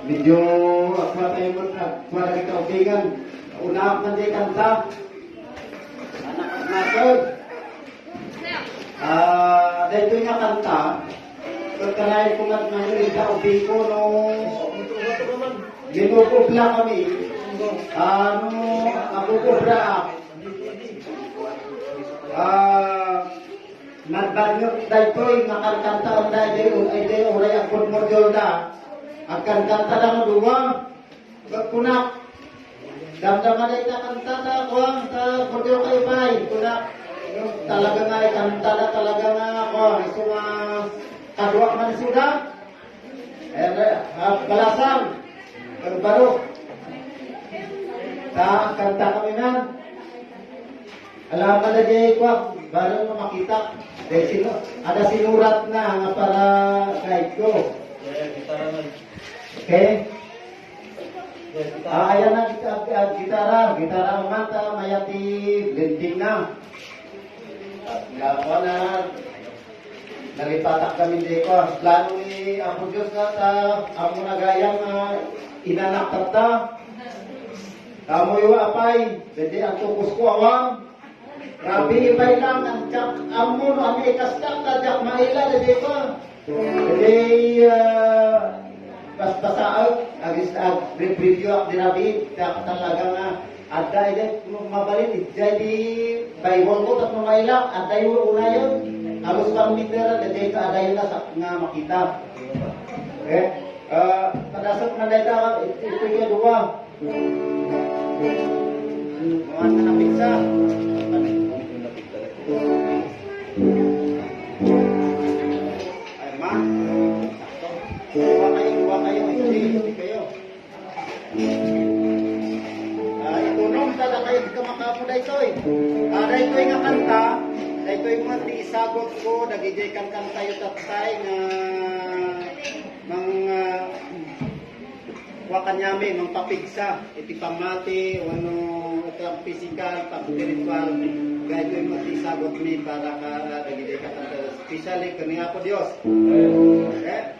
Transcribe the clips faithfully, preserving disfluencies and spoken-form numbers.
Medyo agkuatayo met, agkuatayo met kaudigan. Unaak man diay kanta. Anak, nasod. Ah, daytoy nga kanta, ket kanayon ko met nga ita ubiko no minububla kami. Ah, no agububla, ah, nagbanngek daytoy nga kankantaanda idiay, idiay uray agpudmudyoda. Agkankantada nga dua. Ket kunak, damdama dayta kanta ta, kuan, ta, pudyo kayo pay, kunak. Talaga nga, ikanta da talaga nga, kuan, isu nga, kaduak man isuda. Eh, eh, ah, balasang, ket baro. Ta, kanta kami man. Alam ka na, Jay, kuan, baro nga makita. Eh, sino, ada sinurat na nga para guide ko. Okay? Ah, ayan na, git-, ah, ah, gitara, gitara man ta, mayat ti blending na. Nga, kuan na, nalipatak kami di ko. Plano ni Apo Dios nga ta, amo na gayam nga inanak tatta. Kamoy wa apay, dagiti antukos ko awan. Rabii pay lang, diak ammo no ania ikastak, ta diak maila dagitoy. Dagiti, ah, basbasaek, agis-, agrepreview ak di rabii, ta talaga nga adda idi, no mabalin, idiay di Bible ko, tapno maila, adda yung unayon. Halos one meter, dagiti adayon na sa, nga makita. Okay? Ah, padasek man dayta, it-, ito yung dua. Mga nga napigsa. Ay, ma. Sakto. Dua kayo, dua kayo. Hindi, hindi kayo. Ah, itunom ta, da kayo, di ka makapo daytoy. Ah, daytoy nga kanta, daytoy mo ti isagot ko, dagiti kankanta yu tattay nga mga Wa kaniami mangpapigsa iti pammati wenno iti physical, pag-spiritual, daytoy met ti isagutmi para kadagiti kakanta, especially ken ni Apo Dios. Okay?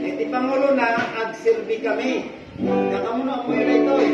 Iti pangulona, agserbi kami. Kakamuno, ammoyo daytoy.